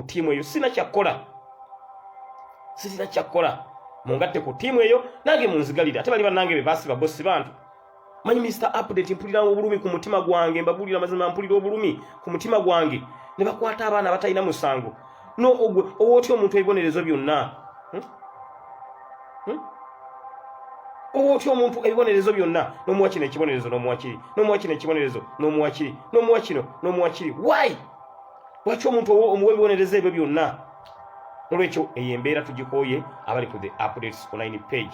ku ttiimu eyo. Sirina kyakkola, sirina kyakkola, mungatte ku ttiimu eyo nange munzigalire. Ate bali bannange be basiba bo si bantu. Manyi Mr Update, mpulira obulumi ku mutima gwange, mbabuulira mazima, mpulira obulumi ku mutima gwange. Ne bakwata abaana abatalina musango. No ogwe owootya omuntu ebibonerezo byonna, Owootya omuntu ebibonerezo byonna, n'omuwa kino ekibonerezo, n'omuwa kiri, n'omuwa kino ekibonerezo, n'omuwa kiri, n'omuwa kino, n'omuwa kiri. Why? Lwaki omuntu omuwa ebibonerezo ebyo byonna? Nolwekyo eyo embeera tugikooye. Abali ku the Updates Online page,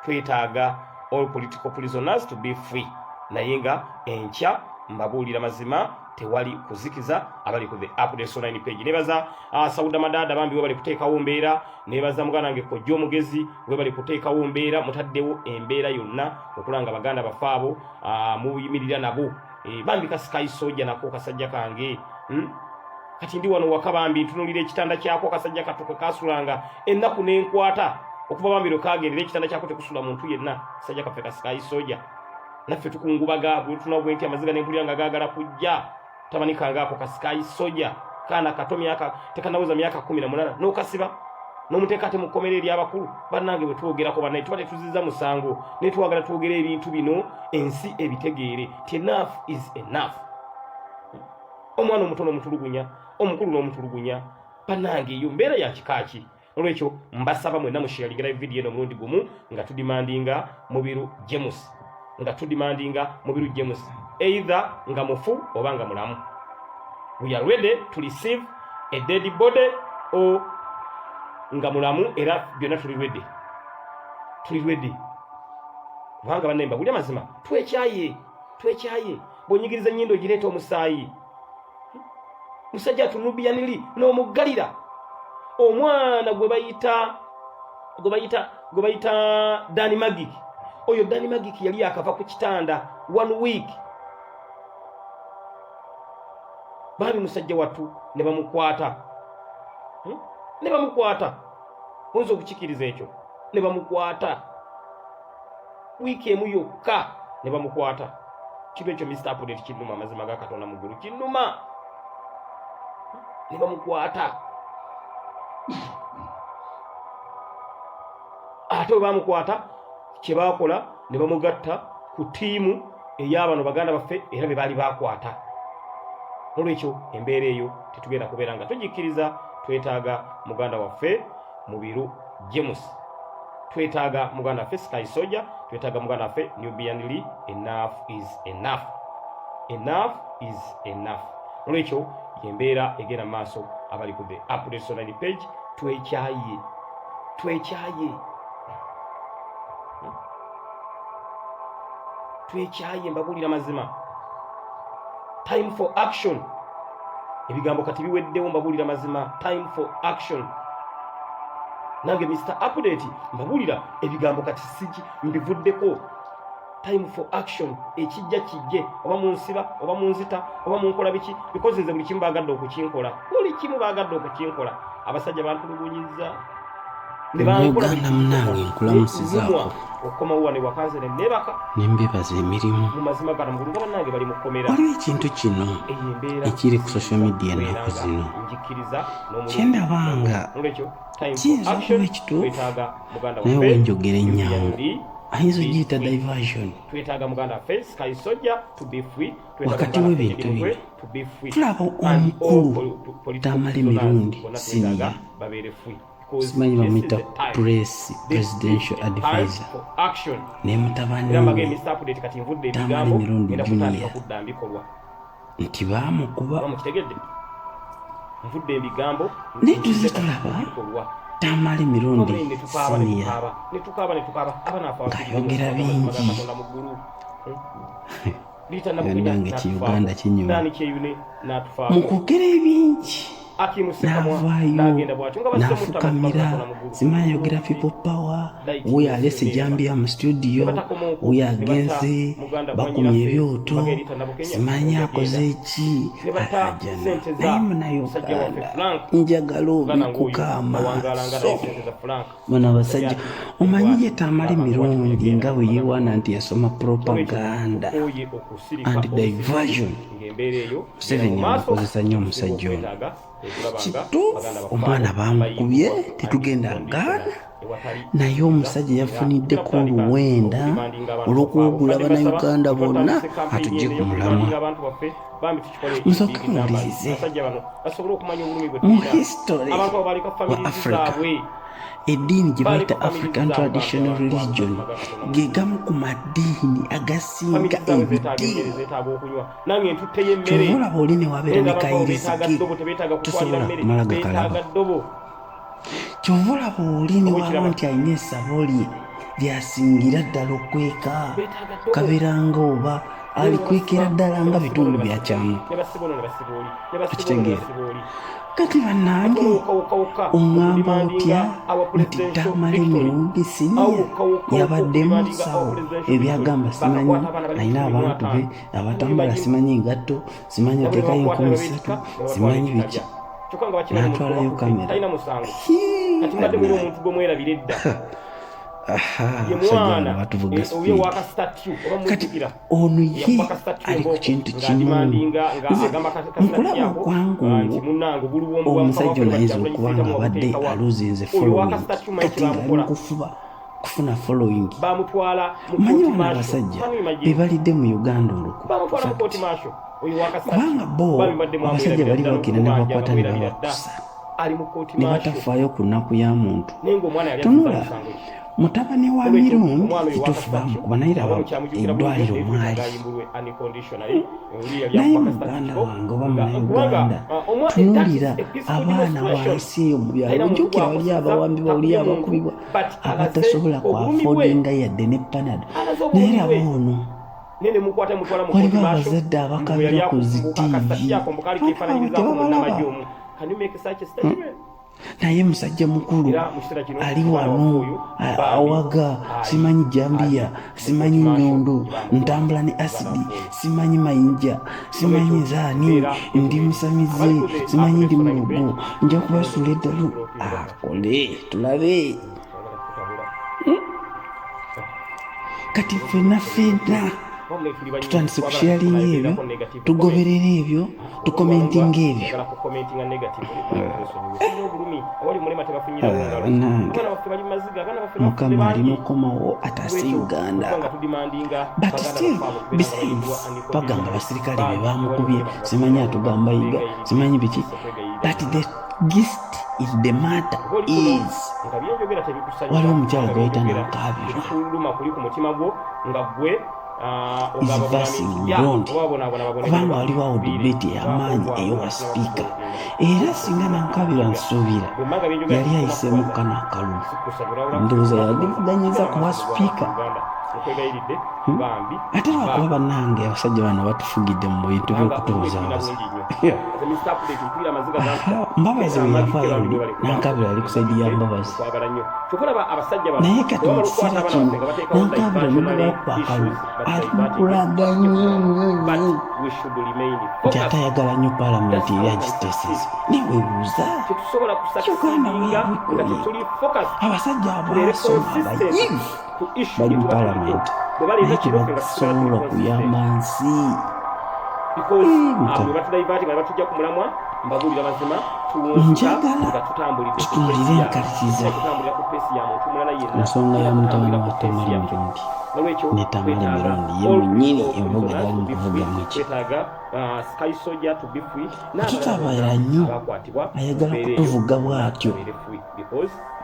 twetaaga all political prisoners to be free. Naye nga enkya mbabuulira mazima, tewali kuzikiza. Abali ku the Updates Online page, nebaza Sauda Madada bambi, webali kuteekawo mbeera. Nebaza muganda wange Kojja Omugezi, webali kuteekawo mbeera. Mutaddewo embeera yonna okulanga baganda baffe abo, muyimirira nabo. Bambi kasikayi soja nako kasajja kange, Kati ndi wano waka bambi, ntunulira ekitanda kyako kasajja katuke kasulanga ennaku nenkwata okuva bambi lwe kagendera. Ekitanda kyako tekusula muntu yenna. Kasajja kaffe kasikayi soja, naffe tukungubaga. Bwetuna bwenti amaziga nempulira nga gaagala kujja. Tabani kange ako kasikayi soja, kaana kato, myaka tekanaweza myaka 18, n'okasiba n'omuteeka ate mu kkomera eri abakulu. Bannange, bwe twogerako bannaye tuba tetuziza musango, naye twagala twogere ebintu bino ensi ebitegeere ti enough is enough. Omwana omuto n'omutulugunya, omukulu n'omutulugunya. Bannange, eyo mbeera ya kika ki? Olwekyo mbasaba mwenna musharinga live video eno omulundi gumu nga tudimandinga Mubiru James, nga tudimandinga Mubiru James either nga mufu oba nga mulamu. We are ready to receive a dead body or nga mulamu, era byonna tuli ready, tuli ready. Kubanga bannaye, mbabulya mazima, twekyaye, twekyaye. Bw'onyigiriza ennyindo ogireeta omusaayi. Musajja atunubiyaniri n'omuggalira omwana gwe bayita Dani Magik. Oyo Dani Magik yali yakava ku kitanda one week, bambi musajja wattu, ne bamukwata, Ne bamukwata. Oyinza okukikiriza ekyo? Ne bamukwata wiiki emu yokka, ne bamukwata. Kintu ekyo, Mr Update, kinnuma. Amazima ga Katonda mu ggulu, kinnuma. Ne bamukwata. Ate bwe bamukwata, kye baakola ne bamugatta ku ttiimu ey'abano baganda baffe era be baali bakwata. Nolwekyo embeera eyo tetugenda kubeera nga tugikkiriza. Twetaaga muganda waffe Mubiru James, twetaaga muganda waffe Sky Soja, twetaaga muganda waffe Nubian Lee. Enough is enough, enough is enough. Nolwekyo yembeera egenda mu maaso. Abali ku the Updates Online page, twekyaye, twekyaye, twekyaye. Mbabuulira mazima, time for action. Ebigambo kati biweddewo. Mbabuulira mazima, time for action. Nange Mr Update mbabuulira, ebigambo kati siki mbivuddeko. Time for action. Ekijja kijje, oba munsiba, oba munzita, oba munkola biki, because nze buli kimu baagadde okukinkola, buli kimu baagadde okukinkola. Abasajja bantulugunyiza. Uganda munange, nkulamusizaako. Okukomawo wano ewakanze ne neebaka. Nembebaza emirimu. Mu mazima gana mugulu nga bannange bali mu kkomera. Waliwo ekintu kino Eyo embeera ekiri ku social media kubeera ennaku nga zino njikkiriza n'omulundi kyendaba nga nolwekyo time for kiyinza action. okuba ekituufu, Twetaaga muganda naye waffe wenjogera ennyangu Nubian Lee ayinza be ogiyita free. diversion. Twetaaga muganda waffe Sky Soja to be free. Twetaaga Wakati muganda waffe w'ebintu Eddie Mutwe bino to be free. tulaba And all omukulu political Tamale prisoners Mirundi bonna Senior, twetaaga babeere free, because simanyi this is bamuyita the time. press This is presidential the time advisor for action. ne mutabani Era mbage we Mr Update, kati nvudde Tamale ebigambo, Mirundi ngenda kutandika Junior kudda mbikolwa. nti baamukuba. Oba mukitegedde? Nvudde ebigambo, Naye tuze nzize kati tulaba bikolwa. Tamale Mirundi ne tukaaba ne Senior tukaaba ne tukaaba ne tukaaba, abaana ng'ayogera bingi. Katonda mu ggulu. Rita Nabukenya Yannange ki n'atufaako. Uganda kinyuma. Dani Kyeyune n'atufaako. Mu kwogera ebingi Akimu Ssekamwa n'avaayo n'agenda bw'atyo nga basse mutta amazima n'afukamira, Katonda mu ggulu. simanyi ayogera people power, Light wuyo alese Neeba. jambiya mu studio, Ne batakoma okwo, wuyo ne batta agenze muganda bakumye mwannyinaffe ebyoto, Mbaga Erita Nabukenya, simanyi ojja akoze genda. ki, Ne batta alajana. ssente za Naye musajja waffe munnayuganda, Frank. njagala Muganda ng'oyo obikuka awangaala nga amaaso. naye ssente za Frank. Bano abasajja, omanyi ye Tamale Abantu bw'atyo Mirundi yagenda. nga bwe yeewaana nti yasoma propaganda Tukooye okusirika and diversion, ng'embeera eyo Museveni genda mu maaso, amukozesa nnyo omusajja ono. okwetaaga Kituufu omwana bamukubye, tetugenda gaana, naye omusajja yafuniddeko oluwenda olw'okuwugula Bannayuganda bonna atujje ku mulamwa. Musooke muwulirize mu history wa Africa, eddiini gye bayita African Traditional Religion ge gamu ku maddiini agasinga ebiddiini. Kyova olaba oli ne wabeera ne kayirizi ke tosobola kumala gakalaba. Kyova olaba oli ne waba nti alina essabo lye lyasingira ddala okweka, kabeera nga oba alikwekera ddala nga bitundu byakyamu. Okitegeera? Kati bannange, oŋŋamba otya nti Tamale Mirundi Siniya yabadde musawo ebyagamba simanyi alina abantu be abatambala, simanyi engatto, simanyi oteekayo 3000, simanyi biki, n'atwalayo kamera? Abasajja bano batuvuga speed. Kati ono ye ali ku kintu kimu. Nze mukulaba okwangu, omusajja ono ayinza okuba nga abadde aluzinze following, kati nga ali mukufuba kufuna following. Manyi bano abasajja be balidde mu Uganda olukwe, kubanga bo abasajja bali bagenda ne bakwata ne babakusa ne batafaayo ku nnaku ya muntu. Tunula mutabani wa Mirundi, kituufu bamukuba, naye laba eddwaliro mwali. Naye muganda wange oba Munauganda, tunuulira abaana wansi eyo mu byalo. Ojjukira wali abawambibwa, oli abakubibwa, abatasobola ku affordinga yadde ne Panado. Naye laba ono, waliwo abazadde abakabira ku zi TV, abaana baabwe tebabalaba. Naye musajja mukulu ali wano awaga simanyi jambiya, simanyi nyondo, ntambula ne asidi, simanyi mayinja, simanyi nzaani, ndi musamize, simanyi ndi mulogo, nja kubasuula eddalu. Akole tulabe. Kati ffenna ffenna tutandise kusharinga ebyo, tugoberera ebyo, tukomentinga ebyo. Bannange, Mukama alina okukomawo ataase Uganda. But still, besides bagamba abasirikale be bamukubye, simanyi atugamba yiga, simanyi biki, but the gist is, the matter is, waliwo omukyala gwayita Nankabirwa is versing Mirundi, kubanga waliwo awo debate ey'amaanyi eyowa sipiika. Era singa Nankabirwa, nsuubira yali ayiseemu kano akalulu, ndowooza yalivuganyiza kuba sipiika. Ate lwakuba bannange abasajja bano batufugidde mu bintu by'okutubuzabuza. Mbabazi bwe yavaayo luli, Nankabirwa yali ku side ya Mbabazi, naye kati mu kiseera kino Nankabirwa ne bwe bakuba akalulu, ali mu kulaga nnyo nnyo nnyo nti ate ayagala nnyo paalamenti eri agiteeseza. Naye weebuuza, Uganda weyabikole, abasajja abaasoma abayivu bali mu paalamenti, naye tebasobola kuyamba nsi. Njagala tutunulire enkaliriza ensonga ya mutabani wa Tamale Mirundi ne Tamale Mirundi ye mwennyini, envuga gyali mu kuvugamu eki atutabaira nnyo, ayagala kutuvuga bw'atyo.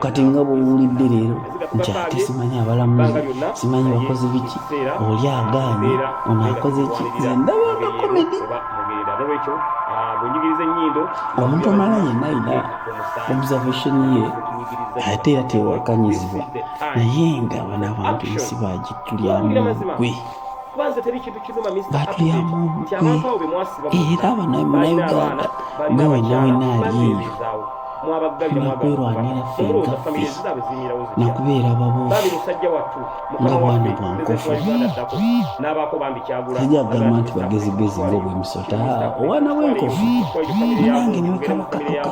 Kati nga bw'owulidde leero nti ate simanyi abalamuzi, simanyi bakoze biki, oli agaanye, ono akoze ki, nze ndabanga comedy. Omuntu omala yenna alina observation ye, ate era tewakanyizibwa, naye nga bano abantu ensi bagitulyamu olukwe, batulyamu olukwe. Era Bannayuganda, gwe wenna wenna ali eyo, tulina kwerwanira ffe nga ffe nakubeera babuufu nga bwana bwa nkofu. Sijja kugamba nti bagezigezi ng'obwemisota, obwana bw'enkofu munange niwe kaba kato katya,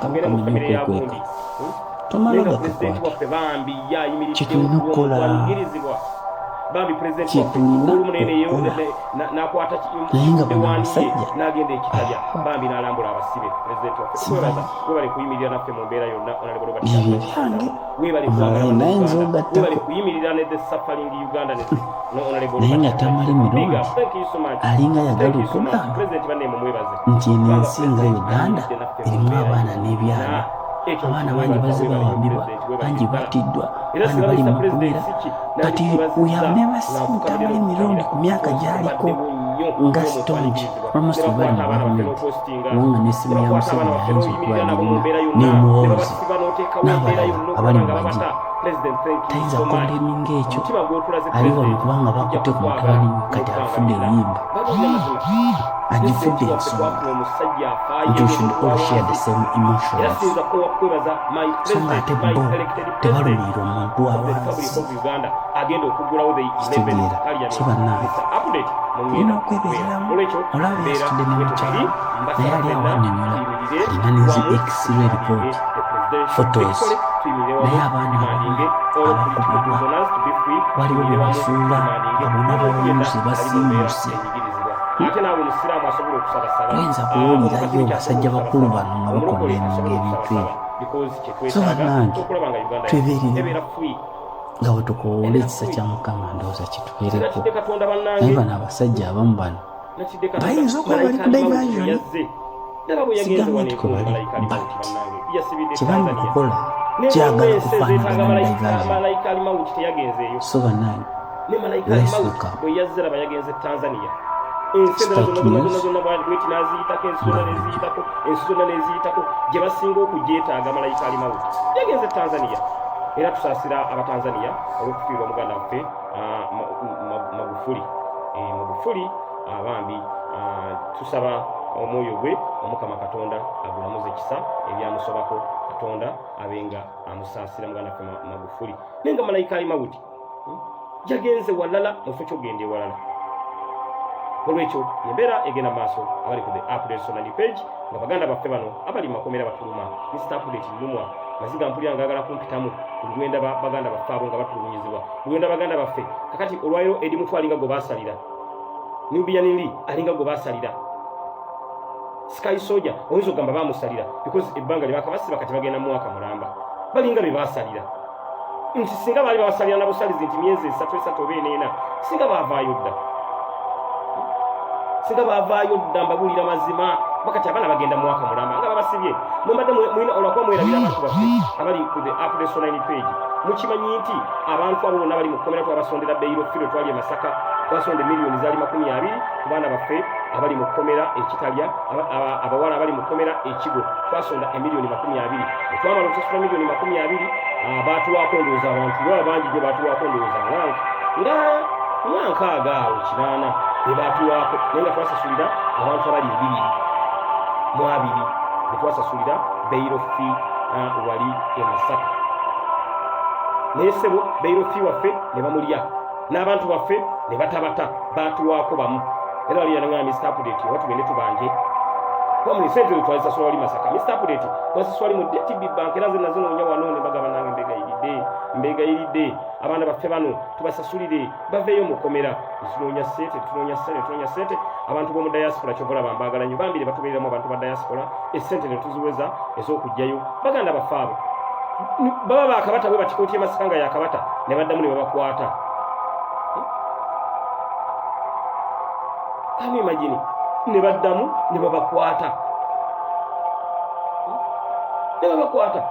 kaba kamanyi okwekweka, tomala gakakwata. Kyetulina okukola. Bambi president Kye waffe tulina olumu naye okukola. nakwata Naye nga bano ewandiye abasajja, n'agenda ekitalya ah, bambi n'alambula abasibe. President waffe simanyi. tukwebaza, webale kuyimirira naffe mu mbeera yonna. Honorable Robert Byebyo Kyagulanyi ebyange. Ssentamu, webale Omulala kwagala yenna ayinza Bannayuganda, webale ogattako. kuyimirira ne the suffering Ugandans no Honorable Naye Robert nga Kyagulanyi Tamale Ssentamu. Big Mirundi up, thank you so much, alinga ayagala thank you so much. okugamba President banne mumwebaze nti eno kubanga ensi nga president Uganda ayimiridde naffe mu erimu mbeera abaana yonna. n'ebyana. Ekyo Abaana bangi nkimwebaza, bazze webale nnyo bawambibwa, president, webale bangi ddala. battiddwa, Era abaana singa bali mu Mr. President makomera. si ki But we have nandikwebaziza never nga seen nfukamidde Tamale Mirundi n'okufukamira ku myaka because gy'aliko obaddewo nnyo nga ng'omuntu staunch anyigirizibwa. almost Ne bwe bali bakwata mu abaana baffe gavumenti n'opostinga, kubanga ne n'essimu ya bakwata abaana Museveni baffe ayinza okuba n'oyimirira nabo mu agirina mbeera ne yonna, ne Muhoozi babasiba n'oteekawo embeera n'abalala yonna abali okulaba mu nga magye. babata. President, thank you Tayinza so much. kondemninga ekyo. Omutima gw'otulaze Ali wano president, kubanga tujja bakutte ku kukwagala mutabani we kati afudde n'okukangalira. oluyimba. Babuulira mazima, Agifudde president waffe ensonga twafuna omusajja afaayo nti we ennyo should omuntu all wa share the wansi. same Era emotions. siyinza kuwa kwebaza my So nga president, ate my bo elected president tebalumirira omuntu wa of the Republic wansi. of Uganda agenda okuggulawo the 11th Kitegeera. So parliament. bannange Mr. Update tulina mugenda kubeera okwebeereramu. olwekyo Olaba mbeera yasitudde ne bwe mukyala tubiri naye mbasaba ali awo ffenna annyonnyola tuyimirire alina ne zi wamu x-ray tumandinge report the presidential photos victory, tuyimirire naye wamu abaana abamu tumandinge all political abakubibwa prisoners to be free, waliwo bye tuyimirire wamu basuula tumandinge nga bonna omuntu yenna bawunyuse ali mu mbeera basiimuuse. enyigirizibwa. Ate naawe omusiraamu asobola okusabasaba, Toyinza kuwulirayo omukatuliki asobola basajja bakulu okusabasaba, bano nga omulokole bakondeminga asobola ebintu okusabasaba ebyo. because So kyetwetaaga bannange okulaba nga Uganda yaffe twebeereremu ebeera free, nga bwe tukowoola ebeera ekisa free. kya Mukama ndowooza kitubeereko. Sinatidde Katonda Naye bannange, bano abasajja abamu bano natidde Katonda. bayinza okuba bali Malayika ku Alimawuti diversion. yazze ddala bwe yagenze Sigamba wano nti kwe enkumu bali malayika Alimawuti but bannange yasibidde kye bali mu Tanzania kukola ne kyagala waliwo ensi ezeetaaga kufaanagana mu malayika diversion. malayika Alimawuti teyagenzeeyo. So bannange Ne malayika let's Alimawuti look up bwe yazze laba yagenze Tanzania. Ensi endala Start zonna zonna zonna News zonna bweti n'aziyitako ensi nga zonna bulijjo. n'eziyitako ensi zonna n'eziyitako gye basinga okugyetaaga malayika Alimawuti yagenze Tanzania. Era tusaasira Abatanzania olw'okufiirwa muganda waffe Magufuli. Magufuli bambi tusaba omwoyo gwe Omukama Katonda agulamuze ekisa ebyamusobako, Katonda abe nga amusaasira muganda waffe Magufuli. Naye nga malayika Alimawuti yagenze walala mu kifo ky'okugenda ewalala. Olwekyo embeera egenda maaso abali ku the Update Sonani page nga baganda baffe bano abali mu makomera batuluma. Mr. Update nnumwa maziga mpulira ngaagala kumpitamu lwenda baganda baffe abo nga batulugunyizibwa lwenda baganda baffe kakati olwaliro Eddie Mutwe alinga gwe baasalira, Nubian Li alinga gwe baasalira, Sky Soldier oyinza okugamba baamusalira because ebbanga lye bakabasiba kati bagenda mu mwaka mulamba balinga be baasalira nti singa baali babasalira na busalizi nti myezi 3 3 oba 4 singa baavaayo dda, singa baavaayo dda. Mbabuulira mazima bakati abaana bagenda mwaka mulamba nga babasibye mwembadde mulina olwakuba mwerabira abantu baffe abali ku the Update Online page. Mukimanyi nti abantu abo bonna bali mu kkomera twabasondera bail fee. Twali e Masaka twasonda emiliyoni zaali 20 ku baana baffe abali mu kkomera ekitalya abawala abali mu kkomera ekigo twasonda emiliyoni 20. Bwe twamala okusasula miliyoni 20 baatuwaako ndowooza abantu baba bangi gye baatuwaako ndowooza nga nga 60 awo 80 be baatuwaako naye nga twasasulira abantu abali 220 be twasasulira bail fee wali e Masaka. Naye ssebo bail fee waffe ne bamulya n'abantu baffe ne batabata baatuwaako bamu. Era wali yanangamba Mr. Update oba tugende tubanje wamuli sente ezo twazisasula wali Masaka. Mr. Update twazisasula wali mu DTB Bank era nze nazinoonya wano ne bagamba nange mbegayiridde mbegayiridde abaana baffe bano tubasasulire baveeyo mu kkomera. Tunoonya sente tunoonya sente tunoonya sente. Abantu b'omu diaspora kyova olaba mbaagala nnyo bambi ne batubeereramu abantu ba diaspora essente ne tuziweza ez'okuggyayo baganda baffe abo baba bakabata bwe bati kooti e Masaka nga yakabata ne baddamu ne babakwata. Can you imagine? Ne baddamu ne babakwata ne babakwata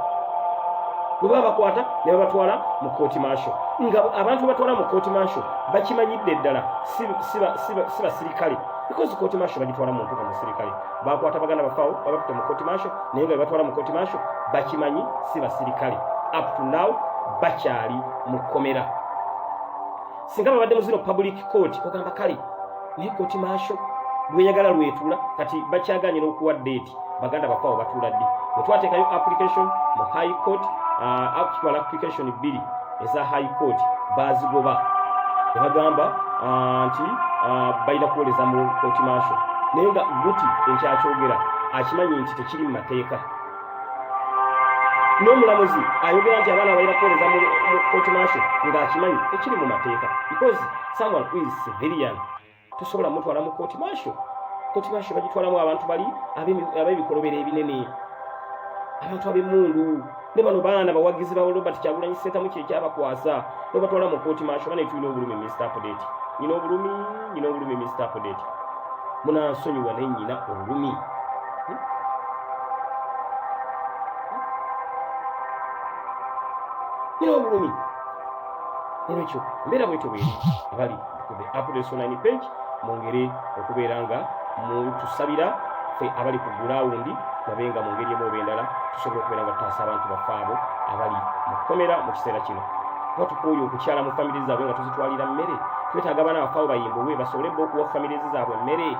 bwe baba bakwata ne babatwala mu kooti martial nga abantu batwala mu kooti martial bakimanyidde ddala si basirikale because kooti martial bagitwala muntu nga musirikale. Bakwata baganda bafaawo babakutte mu kooti martial naye nga bebatwala mu kooti martial bakimanyi si basirikale. Up to now bakyali mu kkomera. Singa babadde mu zino public court ogamba kale naye kooti martial lweyagala lwetuula kati bakyaganye n'okuwa date baganda bafaawo batuula ddi. Bwe twateekayo application mu high court actual application bbiri eza high court bazigoba ne bagamba nti balina kuwoleza mu kooti martial naye nga guti ekyakyogera akimanyi nti tekiri mu mateeka. N'omulamuzi ayogera nti abaana balina kuweereza mu court martial ng'akimanyi tekiri mu mateeka, because someone who is civilian tosobola mutwala mu court martial. Court martial bagitwalamu abantu bali ab'ebikolobero ebinene, abantu ab'emmundu. Ne bano baana bawagizi ba Robert Kyagulanyi Ssentamu, kyekyabakwasa nobatwala mu court martial. Bane, tulina obulumi. Mr Update, nyina obulumi, nyina obulumi. Mr Update, munansonyiwa, naye nyina obulumi. Nyina obulumi. Olwekyo embeera bwetyo bweri. Abali ku the Updates Online page, mwongere okubeera nga mutusabira ffe abali ku ground, babe nga mu ngeri emu oba endala tusobola okubeera nga tutaasa abantu baffe abo abali mu kkomera mu kiseera kino, kuba tukooye okukyala mu family zaabwe nga tuzitwalira mmere. Twetaaga abaana baffe abo bayimbulwe, basobole bo okuwa families zaabwe emmere,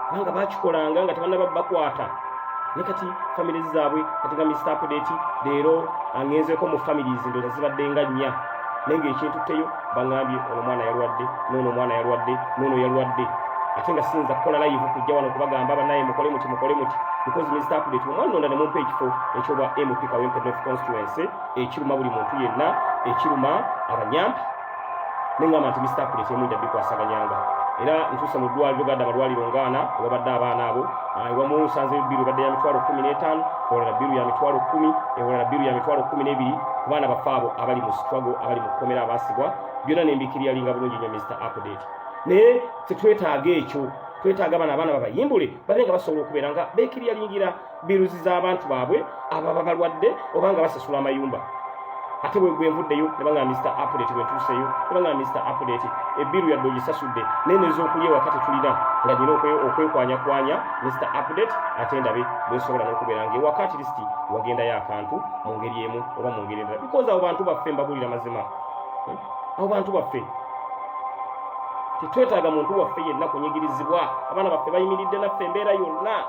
kubanga bakikolanga nga tebannaba bakwata. Naye kati families zaabwe, kati nga Mr Update leero angenzeeko mu families, ndowooza zibadde nga nnya, naye ng'ekintutteyo baŋŋambye ono omwana yalwadde, noono omwana yalwadde, noono yalwadde, ate nga siyinza kukola live kujja wano kubagamba bannaye mukole muti, mukole muti, because Mr Update omwannonda ne mumpa ekifo ekyobwa MP Kawempe North constituency, ekiruma buli muntu yenna, ekiruma abanyampi, neŋŋamba nti Mr Update emu nja bikwasaganyanga. Era ntuuse mu ddwaliro, gadde amalwaliro ngaana ewabadde abaana abo. Ewamu nsanzeyo bill ebadde ya 150,000, ewalala bill ya 100,000, ewalala bill ya 12,000 ku baana baffe abo abali mu struggle, abali mu kkomera, abaasibwa. Byonna nembikiryalinga bulungi nnyo, Mr Update. Naye tetwetaaga ekyo, twetaaga bano abaana babayimbule, babe nga basobola okubeera nga beekiryalingira bills z'abantu baabwe ababa balwadde oba nga basasula amayumba. Ate bwe gwenvuddeyo ne bangamba Mr Update, bwe ntuuseeyo ne bangamba Mr Update, ebill yadde ogisasudde, naye nez'okulya ewaka tetulina, nga nina okwekwanyakwanya, Mr Update, ate ndabe bwensobola n'okubeera nga ewaka at least wagendayo akantu mu ngeri emu oba mu ngeri endala, because abo bantu baffe. Mbabuulira mazima, Abo bantu baffe. Tetwetaaga muntu waffe yenna kunyigirizibwa. Abaana baffe bayimiridde naffe embeera yonna,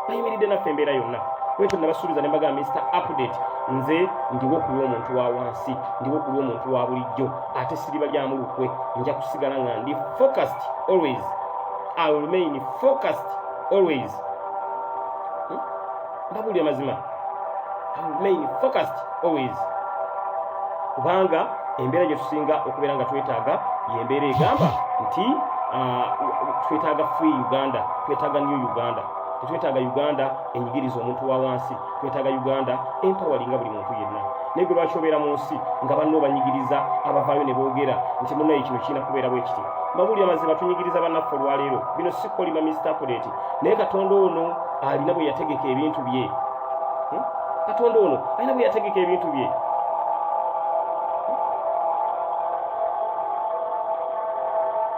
bayimiridde naffe embeera yonna. Bwekyo nabasuubiza ne mbagamba, Mr Update, nze ndiwo ku lw'omuntu wa wansi, ndiwo ku lw'omuntu wa bulijjo, ate siriba lyamu lukwe. Nja kusigala nga ndi focused always. I will remain focused always. Mbabuulira mazima, I will remain focused always, kubanga embeera gye tusinga okubeera nga twetaaga yembeera egamba nti twetaaga free Uganda, twetaaga new Uganda. Tetwetaaga Uganda enyigiriza omuntu wa wansi, twetaaga Uganda empawalinga buli muntu yenna. Naye gwe lwaki obeera mu nsi nga banno obanyigiriza, abavaayo ne boogera nti munaye kino kirina kubeera bwe kiti? Mbabuulira mazima, tunyigiriza bannaffe olwaleero. Bino si kolima, Mr Update, naye Katonda ono alina bwe yategeka ebintu bye. Katonda ono alina bwe yategeka ebintu bye.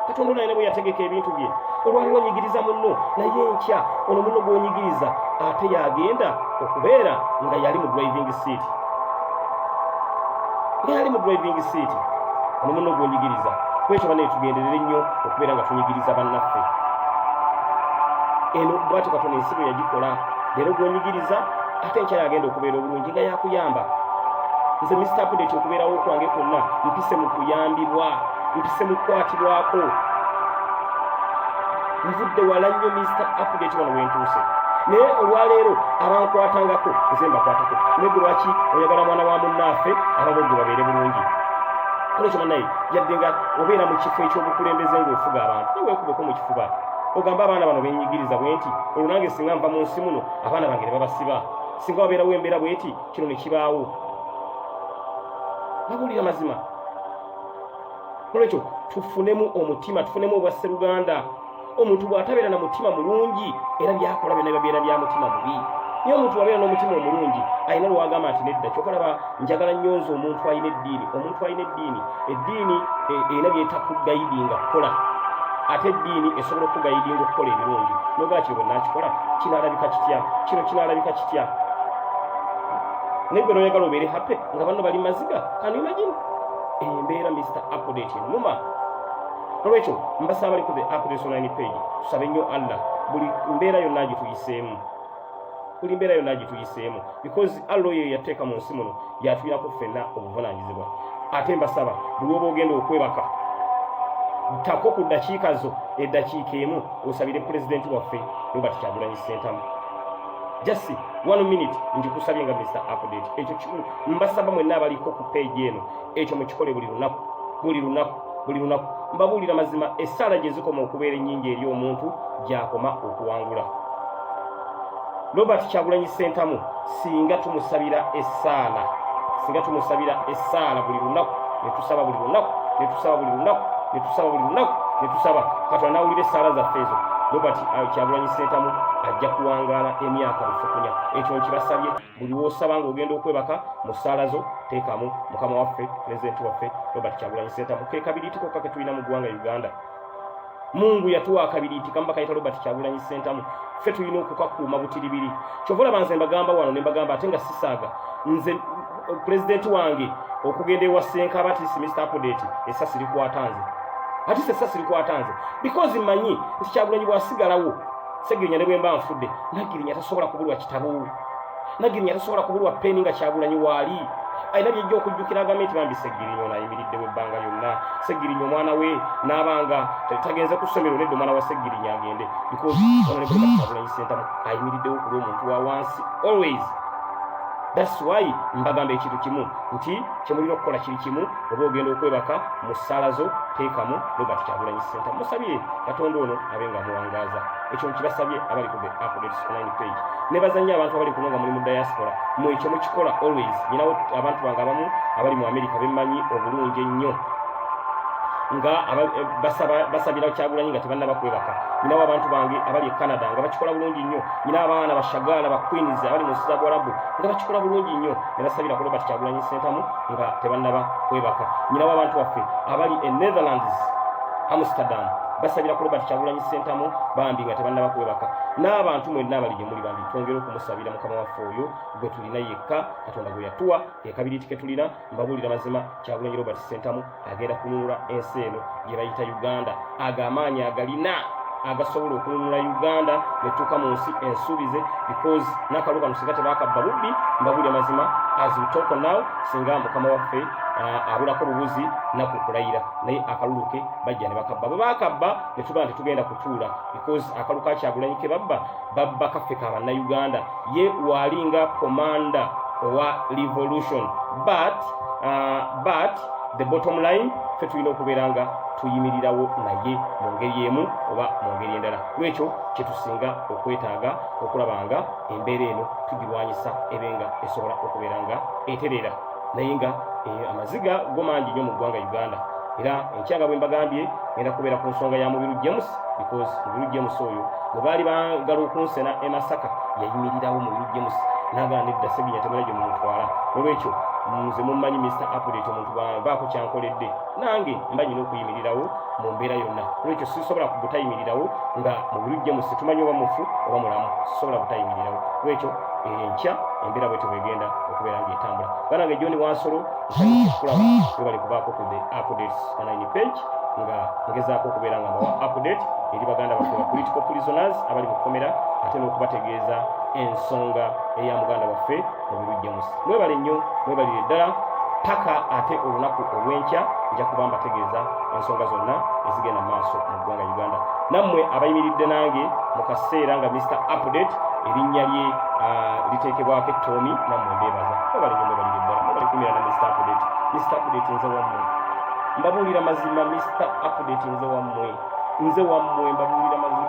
Katonda ono alina bwe yategeka ebintu bye. Olwaliwo onyigiriza munno, naye enkya ono munno gw'onyigiriza ate yagenda okubeera nga yali mu driving seat, nga yali mu driving seat, ono munno gw'onyigiriza. Kwekyo banaye, tugenderere nnyo okubeera nga tunyigiriza bannaffe. Eno bwatyo Katonda ensi bwe yagikola. Leero gw'onyigiriza, ate enkya yagenda okubeera obulungi nga yakuyamba. Nze Mr Update, okubeerawo kwange kwonna mpise mu kuyambibwa, mpise mu kukwatibwako. Nvudde wala nnyo, Mr Update, wano wentuuse. Naye olwaleero abankwatangako nze mbakwatako. Naye gwe lwaki oyagala mwana wa munnaffe ababo gwe babeere bulungi? Olwekyo bannaye, yadde nga obeera mu kifo ekyobukulembeze ng'ofuga abantu, naye weekubeko mu kifuba ogamba abaana bano benyigiriza bwe nti, olwo nange singa nva mu nsi muno, abaana bange ne babasiba, singa wabeerawo embeera bweti, kino ne kibaawo. Babuulira mazima. Olwekyo tufunemu omutima, tufunemu obwasseruganda. Omuntu bw'atabeera na mutima mulungi, era byakola byonna bibabeera bya mutima mubi. Naye omuntu wabeera n'omutima omulungi, alina lwagamba nti nedda. Kyokka laba, njagala nnyo nze omuntu alina eddiini. Omuntu alina eddiini, eddiini erina byetakuguidinga kukola, ate eddiini esobola okuguidinga okukola ebirungi. Nogaa kino bwe nakikola kinaalabika kitya? Kino kinaalabika kitya? Naye gwe noyagala obeere happy nga banno bali maziga. Can you imagine embeera, Mr Update, enuma? Olwekyo mbasaba bali ku the Update Online page, tusabe nnyo Allah buli mbeera yonna gyetuyiseemu, buli mbeera yonna gyetuyiseemu, because Allah oyo yateeka mu nsi muno yatuyirako ffenna obuvunaanyizibwa. Ate mbasaba buli oba ogenda okwebaka, tako ku ddakiika zo, eddakiika emu, osabire pulezidenti waffe Robert Kyagulanyi Ssentamu. Just one minute ngikusabye nga Mr Update. Ekyo mbasaba mwenna abaliko ku page eno, ekyo mukikole buli lunaku, buli lunaku, buli lunaku. Mbabuulira mazima, essaala gye zikoma okubeera ennyingi eri omuntu, gy'akoma okuwangula. Robert Kyagulanyi Ssentamu, singa tumusabira essaala, singa tumusabira essaala buli lunaku, ne tusaba buli lunaku, ne tusaba buli lunaku, ne tusaba buli lunaku, ne tusaba Katonda n'awulira essaala zaffe ezo, Robert Kyagulanyi Ssentamu ajja kuwangaala emyaka lufukunya. Ekyo nkibasabye, buli w'osaba ng'ogenda okwebaka, mu ssaala zo teekamu mukama waffe, pulezidenti waffe Robert Kyagulanyi Ssentamu. Ke kabiriiti kokka ke tulina mu ggwanga Uganda. Mungu yatuwa akabiriiti kamu, bakayita Robert Kyagulanyi Ssentamu. Ffe tulina okukakuuma butiribiri. Kyova olaba nze mbagamba wano ne mbagamba, ate nga sisaaga, nze pulezidenti wange okugenda ewa Ssenkaba, atisi Mr Update, essasi likwata nze, atisi essasi likwata nze, because mmanyi nti Kyagulanyi bw'asigalawo, Segirinya ne bwe mba nfudde, Nagirinya tasobola kubulwa kitabo, Nagirinya tasobola kubulwa peni nga Kyagulanyi waali. Alina byejja okujjukira, agambe nti bambi Segirinya ono ayimiriddewo ebbanga lyonna. Segirinya omwana we n'abanga tagenze ku ssomero, nedda, omwana wa Segirinya agende, because Honorable Kyagulanyi Ssentamu ayimiriddewo ku lw'omuntu wa wansi always. That's why mbagamba ekintu kimu nti kyemulina okukola kiri kimu: oba ogenda okwebaka, mu ssaala zo teekamu Robert Kyagulanyi Ssentamu, musabire Katonda ono abe nga amuwangaaza. Ekyo nkibasabye abali ku The Updates Online page. Nebaza nnyo abantu abali kuno nga muli mu diaspora, mu ekyo mukikola always. Nyinawo abantu bange abamu abali mu America bemmanyi obulungi ennyo nga basabira Kyagulanyi nga tebannaba kwebaka. Nyinawo abantu bange abali e Canada nga bakikola bulungi nnyo. Nyina abaana bashagaala ba queens abali mu nsi za Bwarabu nga bakikola bulungi nnyo ne basabira ku Robert Kyagulanyi Ssentamu nga tebannaba kwebaka. Nyinawo abantu baffe abali e Netherlands, Amsterdam, basabira ku Robert Kyagulanyi Ssentamu bambi nga tebannaba kwebaka. N'abantu mwenna abali gye muli, bambi twongere okumusabira mukama waffe oyo gwe tulina yekka, Katonda gwe yatuwa, ekabiriiti ke tulina. Mbabuulira mazima, Kyagulanyi Robert Ssentamu agenda kununula ensi eno gye bayita Uganda. Ago amaanyi agalina agasobola okununula Uganda netuuka mu nsi ensuubize, because n'akalulu kano singa tebakabba bubbi, mbabuulira mazima, as we talk now, singa mukama waffe abulako bubuzi naku kulayira, naye akalulu ke bajja ne bakabba. Bwe bakabba ne tuba nti tugenda kutuula, because akalulu ka Kyagulanyi ke babba, babba kaffe ka Bannayuganda. Ye walinga commander owa revolution, but the bottom line, ffe tulina okubeera nga tuyimirirawo naye mu ngeri emu oba mu ngeri endala. Lwekyo kyetusinga okwetaaga okulaba nga embeera eno tugirwanyisa, ebe nga esobola okubeera nga eterera. Naye nga amaziga go mangi nnyo mu ggwanga Uganda. Era enkyanga bwe mbagambye, ngenda kubeera ku nsonga ya Mubiru James, because Mubiru James oyo bwe baali bagala okunsena e Masaka, yayimirirawo Mubiru James nagamba, nedda, Seginya temuna gye mumutwala. Olwekyo nze mummanyi Mr Update, omuntu bwabaako kyankoledde nange mba nyina okuyimirirawo mu mbeera yonna. Olwekyo sisobola butayimirirawo nga Mubiru James tumanyi oba mufu oba mulamu, sisobola butayimirirawo. Olwekyo enkya embeera bwetyo bwegenda okubeera ng'etambula. Banange, John Wansolo, nsanyusa okukulaba, webale kubaako ku The Updates Online page nga ngezaako okubeera nga mbawa update eri baganda baffe ba political prisoners abali mu kkomera, ate n'okubategeeza ensonga eya muganda waffe Mubiru James. Mwebale nnyo, mwebalire ddala paka ate olunaku olw'enkya. Nja kuba mbategeeza ensonga zonna ezigenda mu maaso mu ggwanga Uganda. Nammwe abayimiridde nange mu kaseera nga Mr Update erinnya lye liteekebwako ettoomi, nammwe mbeebaza. Mwebale nnyo, mwebalire ddala, mwebale kumira na Mr Update. Mr Update nze wammwe, mbabuulira mazima. Mr Update nze wammwe, nze wammwe, mbabuulira mazima.